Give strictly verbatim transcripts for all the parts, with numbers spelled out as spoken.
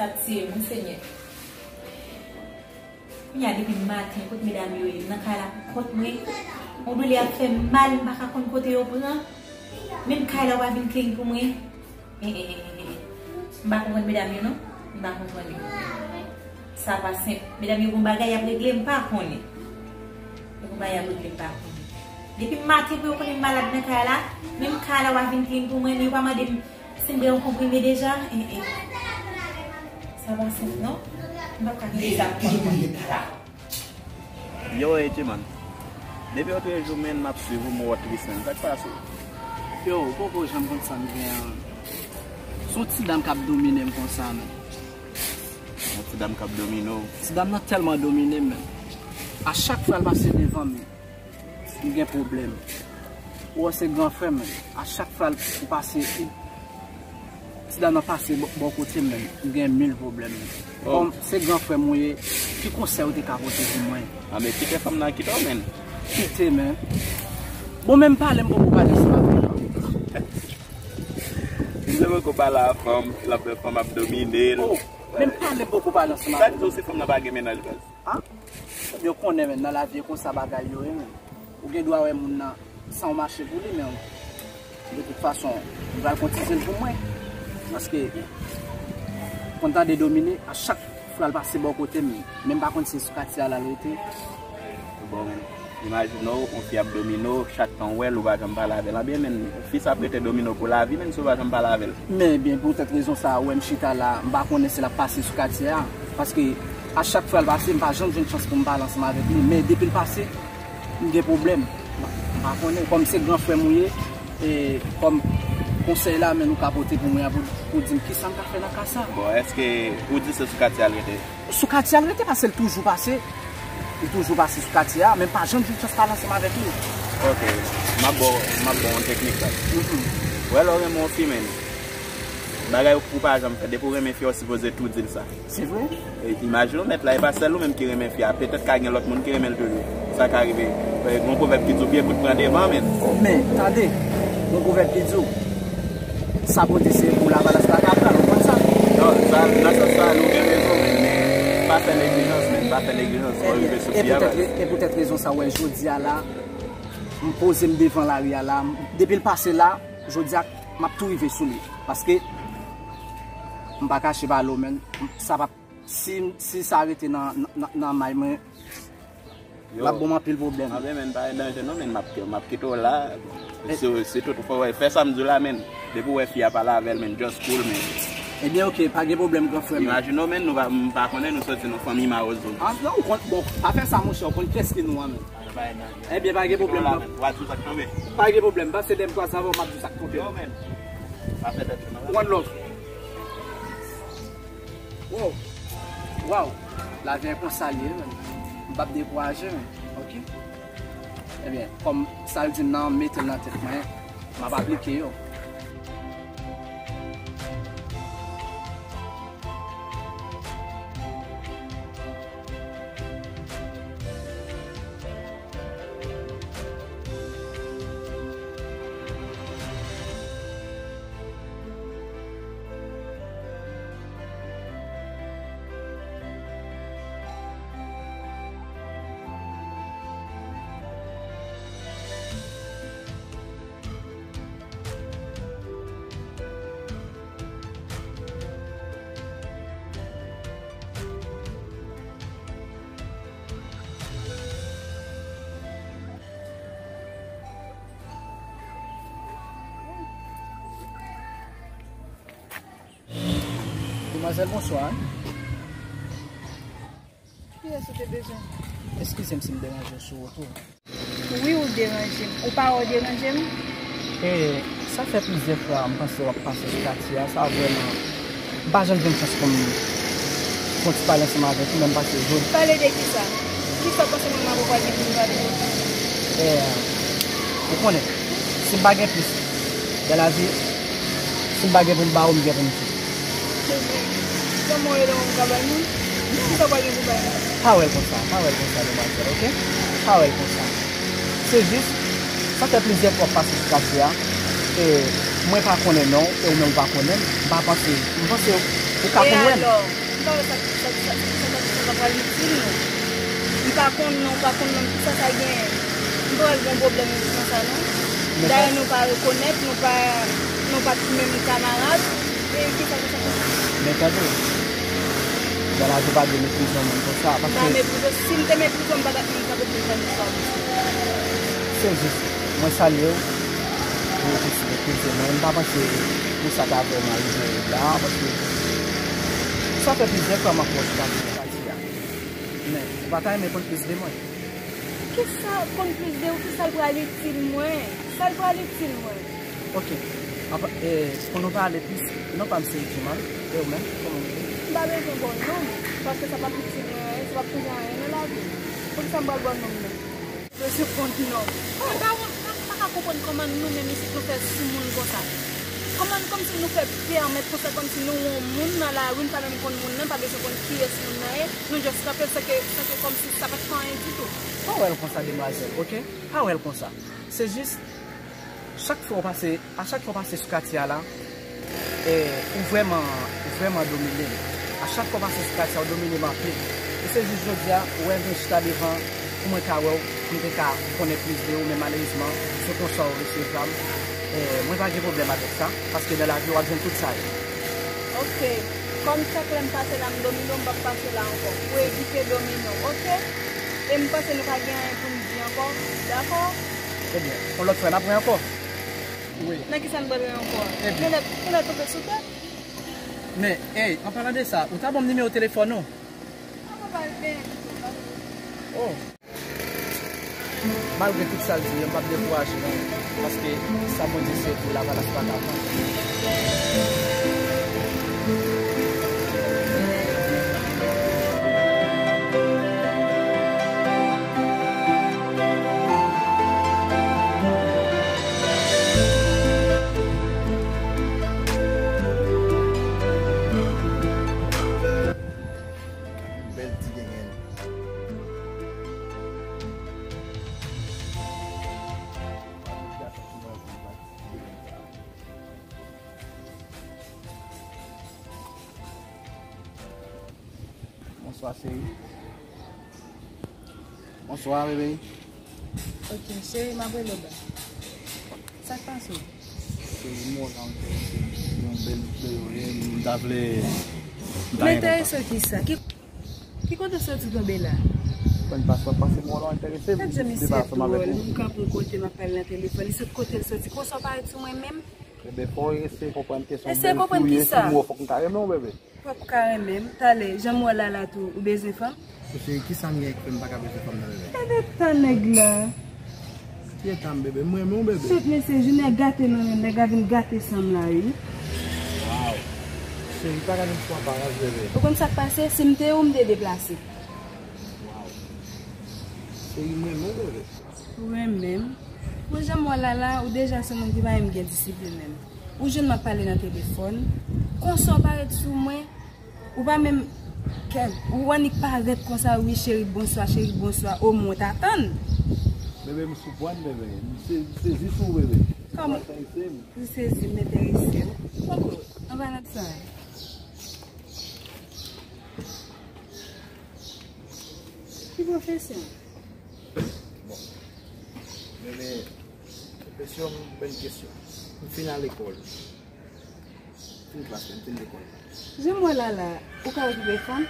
Sa tiye m, wi, Senyè. Kounye a, depi maten, kot medam yo ye? M nan kay la pou kont mwen. Yon doulè ap fè m mal, m pa ka konn kote yo pran. Menm kay la pa vin clean pou mwen. Eh, eh, eh, eh, eh. M pa konprann medam yo, non. M pa konprann yo. Sa pa senp. Medam yo gon bagay y ap regle, m pa konnen. Yo gon bagay y ap regle, m pa konnen. Depi maten pou yo konnen m malad nan kay la, menm kay la pa vin clean pou mwen, yo pa mande m si m gen yon konprime deja. Eh, eh. Sa pa senp, non. M p ap ka kite sa pou mwen. Yo, Etiman. Depi otrejou, menn, m ap swiv ou, m wè w tris, menn. Sa k pase? Yo, ou poko janm konn sa m gen an. Se yon ti dam k ap domine m konsa, menn. Yon ti dam k ap domine w? Ti dam nan tèlman domine m, menn. A chak fwa l pase devan m, m gen pwoblèm. Ou wè, se gran frè m, menn. A chak fwa l pase, ti dam nan pase bò, bò kote m, menn, m gen mil pwoblèm, menn. Oh. Kòm se gran frè m ou ye, ki konsèy ou te ka pote pou mwen? A, men kite fanm nan kite w, menn. Kite, menn. Bon, menm pale, m poko pale ansanm avè l, non. Misye poko pale a fanm, l ap fè fanm ap domine l. Oh, menm pale, m poko pale ansanm avè l. Sa k di w si fanm nan pa gen mennaj, baz? A? Yo konnen, menn, nan lavi e konsa bagay yo ye, menn. Ou gen dwa wè moun nan san w mache pou li, men de tout fason, m pral kotize l pou mwen. Paske, konn tande domine, a chak fwa l pase bò kote m, men m pa konn si se sou katye a l al rete. Bon, menn, imajine w, yon fi ap domine w, chak tan w wè l, ou pa janm pale avè l. Anben, menn, fi sa ap rete domine w pou lavi, menn, si w pa janm pale avè l. Men, ebyen, poutèt rezon sa a, ou wè m chita la, m pa konnen si l ap pase sou katye a. Paske, a chak fwa l pase, m pa janm jwenn chans pou m pale ansanm avèk li. Men, depi l pase, m gen pwoblèm. M pa konnen, kòm se gran frè m ou ye, e kòm konsèy la, menn, ou ka pote pou mwen an, pou, pou di m kisa m ka fè nan ka sa. Bon, èske ou di se sou katye a l rete? Sou katye a l rete, paske l toujou pase. Li toujou pase sou katye a, men m pa janm jwenn chans pale ansanm avèk li. Ok, m ap ba w, m ap ba w yon teknik la. Mhm. Ou wè, lè w renmen yon fi, menn, bagay ou pa janm fè, depi w renmen fi a, w sipoze tou di l sa. Se vre? E, imajine w, mèt la, e pa sèl ou menm ki renmen fi a, petèt ka gen lòt moun ki renmen l toujou. Sa ka rive. E, gen yon pwovèb ki di w, pye kout pran devan, menn. Men, tande, gen yon pwovèb ki di w, sa pote se pou lavalans la ka pran, ou konn sa? Non, sa, nan sans sa, ou gen rezon, menn, men pa fè neglijans, menn, pa fè neglijans, fò rive sou fi a, baz. E poutèt re-, e poutèt rezon sa, w wè, jodi a la, m poze m devan lari a la, m, depi l pase la, jodi a, m ap tou rive sou li. Paske, m pa kache pale w, menn, sa p ap, si, si sa rete nan, nan, nan may mwen, l ap ban m anpil pwoblèm. Anben, menn, pa gen danje non, menn, m ap, m ap kite w la. Si, si tout fò, wè, fè sa m di w la, menn. Depi w wè fi a pale avè l, menn, just cool, menn. Ebyen, ok, pa gen pwoblèm, gran frè m. Imajine w, menn, nou pa, m pa konnen nou soti nan fanmi mawozo. A, non, ou konn, bon, pa fè sa, monchè, ou konn kiyès ki nou an, menn. Ebyen, pa gen pwoblèm, non. W a di w sa k tonbe. Pa gen pwoblèm, pase dèyè m kwaze avè w, m ap di w sa k tonbe. Yo, menn. Pa fè tèt ou mal. One love. Wow. Wow. Lavi a konsa l ye, menn. M p ap dekouraje, menn. Ok? Ebyen, kòm sa l di m nan, m mete l nan tèt mwen, m ap aplike yo. Demwazèl, bonswa. Kiyès ou te bezwen? Eskize m si m deranje w sou wout ou. Wi, ou deranje m. Ou pa wè w deranje m? E, sa fè plizyè fwa m panse w ap pase sou katye a, sa vrèman, m pa janm jwenn chans pou m fè yon ti pale ansanm avèk ou, men m panse jodi. Pale de kisa? Kisa w panse mwen m ap pral gen pou m pale de? E, ou konnen, si m pa gen plis nan lavi, si m pa gen pou m ba ou, m gen pou m di. Kòman w ye la, w ka bay moun? Kisa w pa gen pou bay moun? Pa wè l konsa, pa wè l konsa, demwazèl, ok? Pa wè l konsa. Se jis, sa fè plizyè fwa w ap pase sou katye a, e mwen pa konnen non w, e ou menm ou pa konnen m, m pa panse, m panse Ou ka konprann? E alò, m pa wè sa, sa, sa, sa, sa, sa, sa pral itil nou. M pa konn non, m pa konn non, kisa sa genyen? M pa wè l gen yon pwoblèm nan sa non. Dayè nou pa rekonèt, nou pa, nou pa t menm kamarad. E kisa, kisa, kisa? Men tande, nan lavi w pa dwe meprize yon moun konsa, paske... M pa meprize, si m te meprize w, m pa t ap menm kanpe pou m fè istwa pou sa. Se jis, mwen salye w pou ou te sipoze koute mwen. M pa panse pou sa ta vrèman rive la, paske sa fè plizyè fwa m ap wè w sou pati a. Men, ou pa ta renmen konn plis de mwen? Kisa konn plis de ou? Kisa l pral itil mwen? Sa l pral itil mwen? Ok. Apa, e, pou nou pale plis, non pa m se Edjiman, e ou menm, kòman w rele? M pa bezwen ba w non, paske sa p ap itil mwen anyen, sa p ap chanje anyen nan lavi m. Poukisa m pral ba w non m nan? Bezwen konn non. Mwen pa, mwen pa ka konprann kòman nou menm isit nou fè sou moun konsa. Kòman, kòmsi nou fè pèmèt konsa, kòmsi nou wè yon moun nan lari, n pa menm konn moun nan, pa bezwen konn kiyès moun nan ye, nou just kanpe l, sèke, sèke kòmsi sa pa t fè anyen ditou. Pa wè l konsa, demwazèl, ok? Pa wè l konsa. Se jis, chak fwa w pase, a chak fwa w pase sou katye a la, e, ou vrèman, ou vrèman domine m. A chak fwa w pase sou katye a, ou domine m anpil. E se jis jodi a, ou wè m vin chita devan pou mwen ka wè w, pou m te ka konnen plis de ou, men malerezman, se konsa w resevwa m. E, mwen pa gen pwoblèm avèk sa, paske nan lavi w ap jwenn tout sa yo. Ok. Kòm chak lè m pase la, m domine w, m p ap pase la ankò. Pou evite domine w, ok? E m panse nou pa gen anyen pou n di ankò, dakò? Ebyen, yon lòt fwa, n ap wè ankò. Wi. Nan kisa n pral wè ankò? Ebyen. Kilè, kilè tonbe sou tè? Men, ey, an palan de sa, ou ta ban m nimewo telefòn ou? An, mwen pa gen. Oh. Malgre tout sa l di yo, m p ap dekouraje non, paske sa Bondye se pou Lavalas pa ka pran. Bèl ti genyen. Bonswa, cheri. Bonswa, bebe. Ok, cheri, m ap rele w bak. Sa k pase w? Cheri, m wè w la enterese. Yon bèl videyo, m ta vle, m ta... M enterese w kisa? Ki, ki kote w soti tonbe la? Konn pa sa pase, m wè w la enterese, m deside pale ansanm avèk ou. Ou kanpe yon kote, m ap pale nan telefòn. Li sot kote l soti? Konsa w parèt sou mwen menm? Bebe, fò w eseye konprann kesyon. Eseye konprann kisa? Si m wè w, fòk m ta renmen w, bebe. Fòk ou ka renmen m. Talè, jan m wè w la la tou, ou bezwen fanm? Cheri, kisa m gen ki fè m pa ka bezwen fanm nan, bebe? Gade eta nèg la. Ki eta m, bebe? M renmen w, bebe. Sot mesye, jounen gate nan men nèg la vin gate san m la, wi. Waw. Cheri, pa gade m sou aparans, bebe. Ou konn sa k pase? Si m te ou, m te deplase. Waw. Cheri, m renmen w, bebe. Ou renmen m? Bon, jan m wè w la la, ou deja se moun ki pa menm gen disiplin menm. Ou jwenn m ap pale nan telefòn. Konsa w parèt sou mwen. Ou pa menm kè, ou annik parèt konsa, wi, cheri, bonswa, cheri, bonswa. O, mwen ta tann. Bebe, m sou pwen, bebe. M se-, m sezi sou ou, bebe. Kòman? Ou enterese m. Ou sezi, m enterese w. Poko, ann pale de sa. Ki pwofesyon? Bon. Bebe, kesyon, bèl kesyon. M fin al lekòl. Fin klas mwen, m fin lekòl. Jan m wè w la la, ou ka okipe fanm?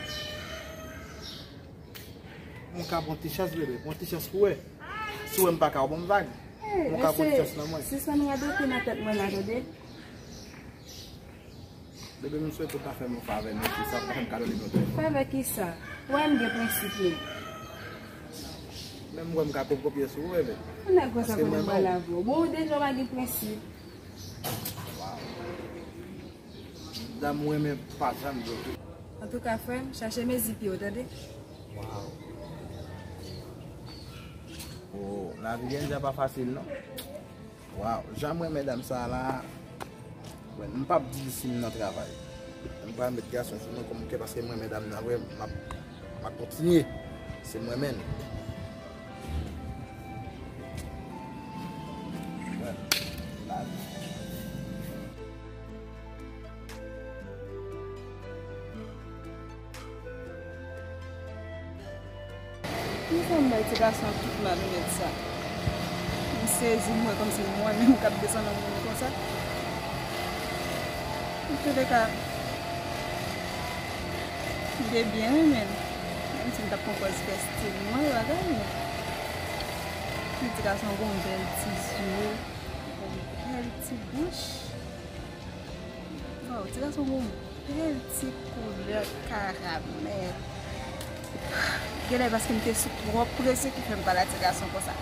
Mwen ka pran ti chans, bebe. Pran ti chans pou wè. Si w wè m pa ka, w ban m vag. Mwen ka pran ti chans nan mwen. Sispann radote nan tèt mwen la, tande? Bebe, m swete w ta fè m yon favè, men ki sa, w ta fè m kado nimewo telefòn. Favè kisa? Ou wè m gen prensip, wi. Men m wè m ka kopyekopye sou ou, bebe. Ou nèg konsa pou mwen pale avè w. Bon, ou deja w pa gen prensip. Waw. Dam ou renmen pa janm di w tou. Antouka, frè m, chache mezi pye w, tande? Waw. Oh, lavi jèn jan pa fasil, non. Waw, jan m renmen dam sa a la. M p ap di si m nan travay. M pral met gason sou mwen kòm kè paske m renmen dam nan vre, m ap, m ap kontinye. Se m renmen l. Wè, lavi. Poukisa m bay ti gason tout malonèt sa? M sezi, m wè kòmsi mwen menm k ap desann yon moun konsa. Antouleka, m te byen renmen l. Menm si m t ap pran pòz fè stil mwen, bagay, men ti gason gon bèl ti zye, gon bèl ti bouch. Waw, ti gason gon bèl ti koulè karamèl. Genlè paske m te sou twòp presyon ki fè m pale a ti gason konsa.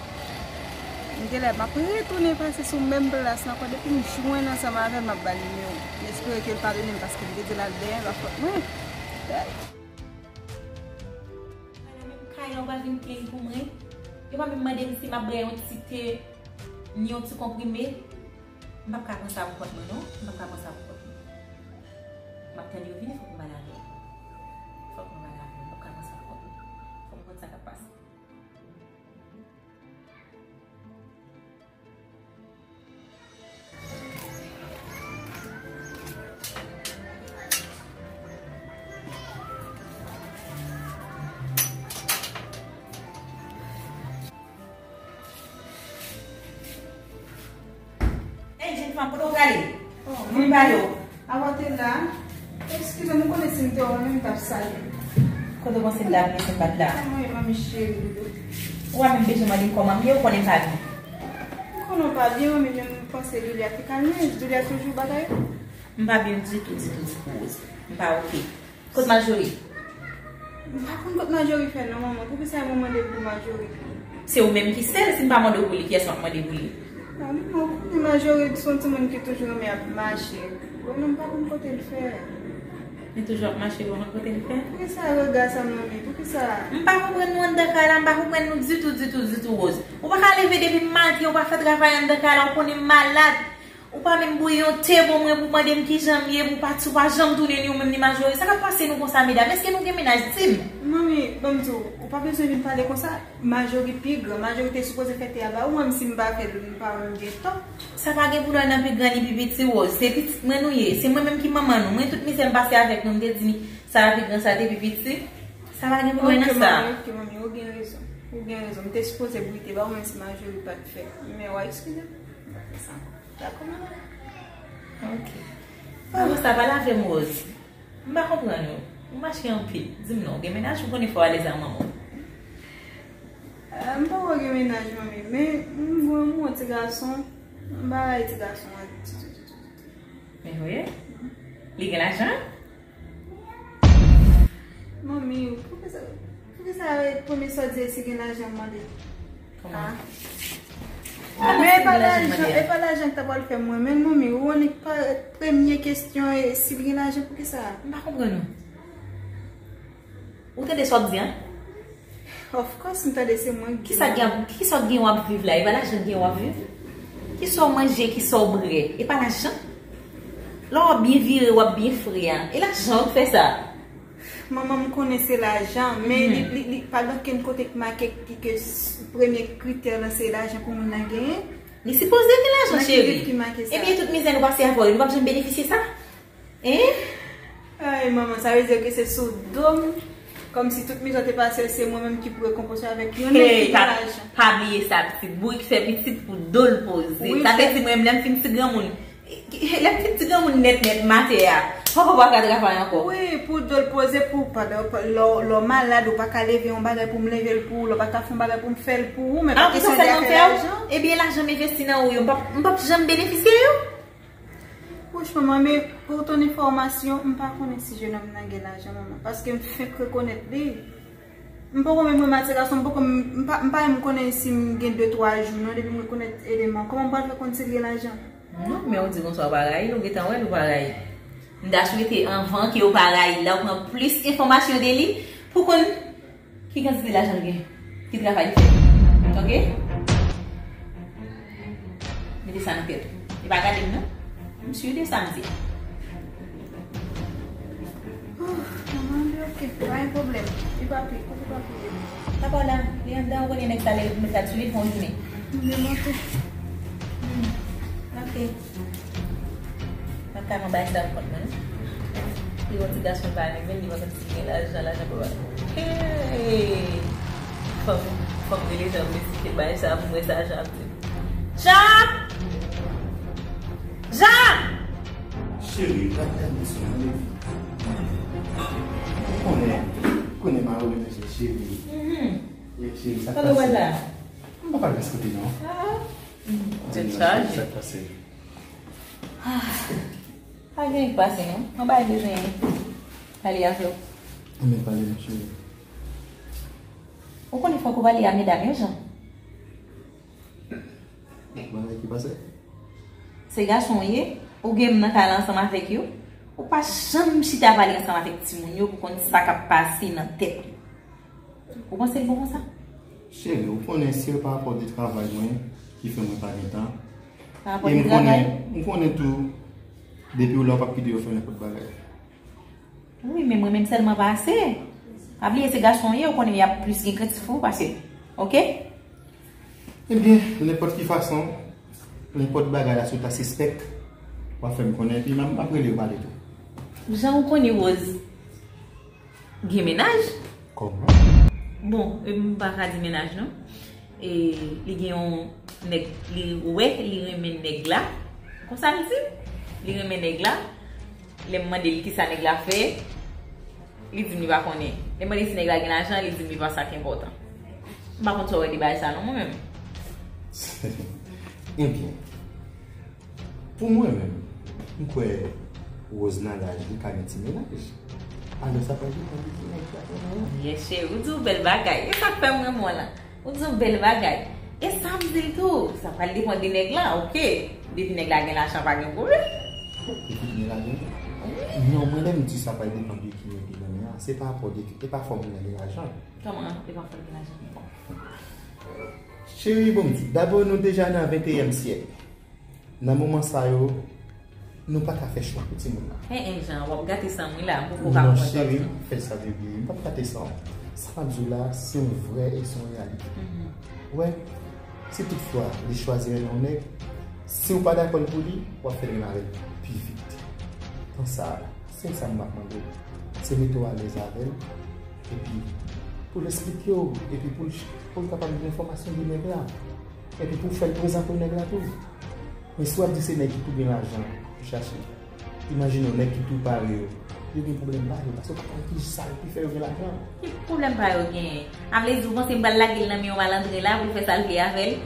Genlè m ap retounen pase sou menm plas la ankò, depi m jwenn ansanm avè l, m ap ba l nimewo m. M espere ke l padone m paske m te di l al dèyè, pa fòt mwen. Ay. Ala menm kay la, ou pa vin plenn pou mwen. Yo pa menm mande m si m ap bwè yon ti te, ni yon ti konprime. M p ap ka pran sa pou kont mwen, non. M p ap ka pran sa pou kont mwen. M ap tann yo vini, fòk m pale avè yo. Fòk mwen pale avè yo. M p ap ka pran sa pou kont mwen. Fòk m konn sa k ap pase. Ey, jenn fanm, kote w prale? Oh, vin pale w. Avan te la. Eskize m, ou konnen si m te wè w menm, m t ap salye. Kote w panse m t ap ye si m pa t la? Kòman w ye, manmi cheri, doudou? Ou pa menm bezwen mande m kòman m ye, ou konnen m pa byen. M konnen w pa byen, manmi, men m panse Julia te kalme. Julia toujou bagay. M pa byen ditou, ditou, ditou, Rose. M pa oke. Kot Majori? M pa konn kot Majori fè non, manman. Poukisa w mande pou Majori? Se ou menm ki sè l, si m pa mande w pou li, kiyès m ap mande pou li? A, manman, ou konnen Majori se yon timoun ki toujou renmen ap mache. Bon, non, m pa konn kote l fè. Li toujou ap mache, ou pa konn kote l fè? Poukisa rega sa, manmi? Poukisa? M pa konprann nou anndan kay la, m pa konprann nou ditou, ditou, ditou, Rose. Ou pa ka leve depi maten, ou pa fè travay anndan kay la, ou konnen m malad. Ou pa menm bouyi yon te pou mwen pou mande m kijan m ye, pou pati, ou pa janm tounen ni ou menm ni Majori. Sa k ap pase nou konsa, medam? Èske nou gen mennaj? Di m. Manmi, ban m di w, ou pa bezwen vin pale konsa. Majori pi gran. Majori te sipoze fè te a ba ou, menm si m pa fè l, m pa menm gen tò. Sa pa gen pou l wè nan pi gran ni pi piti, Rose. Se pitit mwen nou ye. Se mwen menm ki manman nou. Mwen, tout mizè m pase avèk nou, m te di Sarah pi gran, sa te pi piti. Sa pa gen pou l wè nan sa. Ok, manmi, ok, manmi, ou gen rezon. Ou gen rezon. M te sipoze bouyi te ba ou, menm si Majori pa t fè. Men w a eskize m. M pa fè sa ankò. Dakò, manman. Ok. Avan sa, pale avè m, Rose. M pa konprann ou. Ou mache anpil. Di m non, ou gen mennaj, ou konnen fò w alèz ak manman w. Ah, m poko gen mennaj, manmi, men m granmou, ti gason, m pa rayi ti gason an ditou, ditou, ditou. Men vre? Li gen lajan? Manmi, poukisa, poukisa premye sa w di e si gen lajan m mande? Kòman? Ah. Ah, men e pa lajan, e pa lajan k ta pral fè m renmen l, manmi. Ou annik pa premye kesyon e si l gen lajan, poukisa? M pa konprann ou. Ou tande sa w ap di an? Of course, m tande se mwen ki. Kisa gen, kisa w gen w ap viv la? E pa lajan gen w ap viv? Kisa w manje, kisa w bwè? E pa lajan? Lè w ap byen vire, w ap byen fre a. E lajan w k fè sa? Manman, m konnen se lajan, men li, li, li pa gen okenn kote k make ki ke s-, premye kritè lan se lajan pou moun nan genyen. Li sipoze gen lajan, cheri. Nan ki liv ki make sa? Ebyen, tout mizè nou pase avè w yo, nou p ap janm benefisye sa? Hein? Ay, manman, sa vle di ke se sou do m. Kòmsi tout mizè te pase, se mwen menm ki pou rekonpanse avèk yon nèg ki gen lajan. Hey, pa, pa bliye sa, pitit. Bourik fè pitit pou do l poze. Wi, sa vle di mwen menm, lè m fin ti granmoun, lè m fin ti granmoun nèt nèt, m atè a. Papa pa ka travay ankò. Wi, pou do l poze, pou, pandan, lè, lè w malad, ou pa ka leve yon bagay pou m leve l pou ou, lè w pa ka fè yon bagay pou m fè l pou ou, men pa kesyon de afè lajan. Ebyen, lajan m envesti nan ou yo, m p ap, m p ap janm benefisye yo. Franchman, manmi, pou ton enfòmasyon, m pa konnen si jenòm nan gen lajan, manman, paske m fenk rekonèt li. M poko menm renmen ti gason, m poko, m pa, m pa menm konnen si m gen de twa jou, non, depi m rekonèt eleman. Kòman m pral fè konn si l gen lajan? Non, men ou di konsa ou pa rayi l, ou gentan wè l ou pa rayi l. M ta swete anvan ke ou pa rayi l la, ou pran plis enfòmasyon de li pou konn ki kantite lajan l gen? Ki travay li fè? Ok? Mete sa nan tèt ou. E pa gade m non. M si de sa m di. Manman, li ok. Pa gen pwoblèm. Li pa pi, kote papi ye? Papa w la, li anndan, ou konnen nèg sa lè yo met kat sou li, fè yon jounen. M demonte. Hmm. Ok. M ap ka pran bagay sa pou kont mwen, non. Li yon ti gason pa renmen, li pa konn si gen lajan, lajan pou bagay. Hey! Fò m, fò m rele Jan pou m esplike l bagay sa pou m wè sa Jan ap di. Jan! Jan! Cheri, pa t gade sou mwen. Ou konnen, ou konnen mari w renmen cheri. Mhm. Cheri, sa k pase? M pa pral rès kote non. Ah. Tèt chaje. Sa k pase? Ah. Pa gen anyen k pase non. Mwen bay bezwen pale avè w. Anben pale m cheri. Ou konnen fòk ou pale a medam yo Jan. Bagay ki pase? Se gason w ye, ou gen m nan kay la ansanm avèk yo. Ou pa janm chita pale ansanm avèk timoun yo pou konn sa k ap pase nan tèt yo. Ou panse l bon konsa? Cheri, ou konnen se pa rapò de travay mwen ki fè mwen pa gen tan. Pa rapò de travay? E m konnen, m konnen tou, depi w la ou p ap kite yo fè nenpòt bagay. Wi, men mwen menm sèlman pa ase. Pa bliye se gason w ye, ou konnen y ap plis gen krentif pou ou pase. Oke? Ebyen, nenpòt ki fason, nenpòt bagay la si w ta sispèk, w ap fè m konnen, epi m ap, m ap rele yo pale tou. Jan ou konnen Rose gen mennaj? Kòman? Bon, e m pa ka di mennaj non. E li gen yon nèg, li wè, li renmen nèg la. Konsa l di m, li renmen nèg la. Lè m mande l kisa nèg la fè, li di m li pa konnen. Lè m mande si nèg la gen lajan, li di m li pa sa k enpòtan. M pa konn sa w wè de bagay sa non mwen menm. Ebyen, pou mwen menm, m kwè Rose nan laj li ka gen ti mennaj. Alò sa pral depann de ki nèg la gen lajan. Yes cheri, ou di w bèl bagay. E sa k fè m renmen w la. Ou di yon bèl bagay. E sa m di l tou, sa pral depann de nèg la, oke. Depi nèg la gen lajan, pa gen pwoblèm. Depi gen lajan? Wi. Non, mwen lè m di sa pral depann de ki nèg li renmen an, se pa rapò de, e pa fò moun nan gen lajan. Kòman e pa fò l gen lajan? Cheri, bon m di, dabò nou deja nan ventenyèm syèk. Nan moman sa yo, nou pa ka fè chwa pou timoun nan. En en Jan, w ap gate san m wi la, m poko ka konprann sa w di. Non cheri, fè sa bebe, m p ap gate san w. Sa m ap di w la, se yon vrè e se yon reyalite. Mhm. Ou wè, si toutfwa li chwazi renmen yon nèg, si w pa dakò l pou li, w ap fè l renmen avè l pi vit. Tan sa a, sèl sa m ap mande w, se mete w alèz avè l, epi pou l esplike w, epi pou l, pou l kapab gen enfòmasyon de nèg la. Epi pou w fè l prezante w nèg la tou. Men si w ap di se nèg ki tou gen lajan ou chache, imajine w nèg ki tou pare yo, yo gen pwoblèm pa yo, paske w pa konn ki sa yo ki fè yo gen lajan. Ki pwoblèm pa yo genyen? A vle di ou panse m pral lage l nan men yon malandren la pou l fè sa l vle avè l?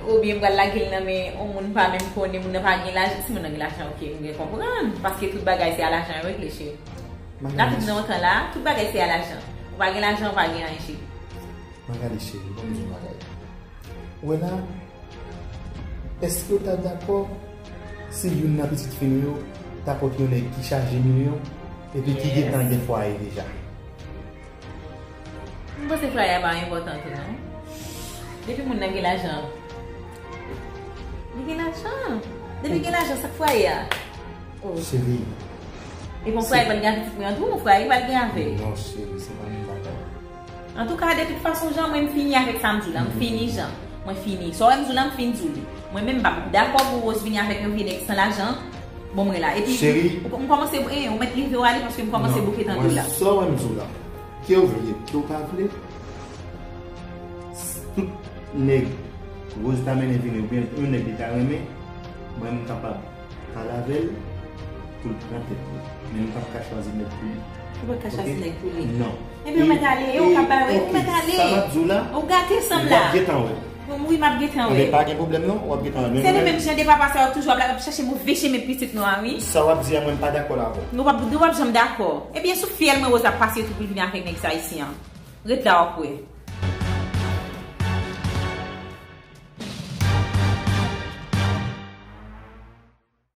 Oubyen m pral lage l nan men yon moun m pa menm konnen, moun nan pa gen lajan? Si moun nan gen lajan, oke, m gen konprann, paske tout bagay se a lajan yo regle, cheri. N ap viv nan yon tan la, tout bagay se a lajan. Ou pa gen lajan, ou pa gen anyen, cheri. Magali cheri, ban m di w yon bagay. Ou wè la, èske w ta dakò si youn nan pitit fi nou yo ta pot yon nèg ki chaje milyon epi ki gentan gen fwaye deja? M panse fwaye a pa enpòtan tou non. Depi moun nan gen lajan, li gen lajan. Depi gen lajan, sa k fwaye a? Oh. Cheri. E bon, fwaye pral gen pitit mwen an tou, fwaye pral gen avè. Non cheri, se pa menm bagay. Antouka, de tout fason, Jan, mwen m fini avèk sa m di w la. M fini, Jan. Mwen fini. Sa w wè m di w la, m fin di w li. Mwen menm, m p ap dakò pou Rose vini avèk yon vye nèg san lajan. Bon, mwen la. Epi, cheri, ou, m kòmanse, eh, ou mèt leve w ale paske m kòmanse bouke tande w la. Sa w wè m di w la. Ke w vle, ke w pa vle, tout nèg Rose ta mennen vini oubyen yon nèg li ta renmen, mwen m kapab pale avè l pou l pran tèt li. Men m p ap ka chwazi nèg pou li. Ou p ap ka chwazi nèg pou li? Non. Ebyen, ou mèt ale, e ou k ap bare, ou mèt ale. Sa m ap di w la, ou gate san m la. W ap gentan wè. Wi, m ap gentan wè. Anben, pa gen pwoblèm non, w ap gentan wè. Se li menm jan de papa sa yo toujou ap la, ap chache move chemen pitit nou a, wi. Sa w ap di a, mwen m pa dakò avè w. Nou p ap, nou p ap janm dakò. Ebyen, sou fyèl mwen, Rose ap pase tou pou l vini avèk nèg sa isi an. Ret la, w ap wè.